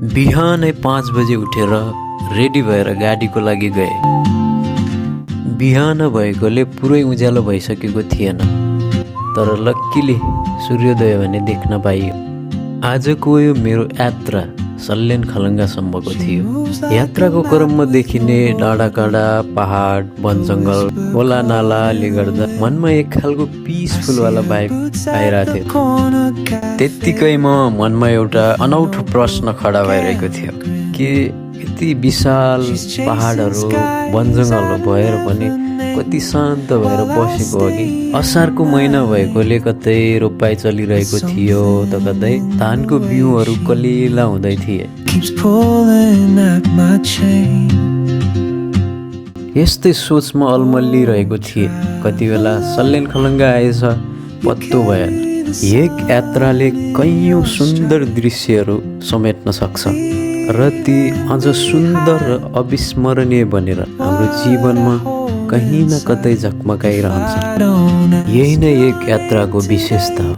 बिहानै 5 बजे उठेर रेडी भएर गाडीको लागि गए। बिहान भएकोले पुरै उज्यालो भइसकेको थिएन, तर लक्कीली सूर्योदय भने देख्न पाइयो। आजको यो मेरो यात्रा सल्यान खलङ्गासम्मको थियो। यात्राको क्रममा देखिने डाँडाकाँडा, पहाड, वनजङ्गल, खोला नालाले गर्दा मनमा एक खालको पिसफुलवाला भाइब आइरहेको थियो। त्यत्तिकैमा मनमा एउटा अनौठो प्रश्न खडा भइरहेको थियो कि यति विशाल पहाडहरू, वनजङ्गलहरू भएर पनि कति शान्त भएर बसेको हो कि। असारको महिना भएकोले कतै रोपाइ चलिरहेको थियो त कतै धानको बिउहरू कलिला हुँदै थिए। यस्तै सोचमा अल्मलिरहेको थिए। कति बेला सल्यान खलङ्गा आएछ पत्तो भएन। एक यात्राले कैयौँ सुन्दर दृश्यहरू समेट्न सक्छ र ती अझ सुन्दर र अविस्मरणीय बनेर हाम्रो जीवनमा कहीँ न कतै झकमकाइरहन्छ। यही नै एक यात्राको विशेषता हो।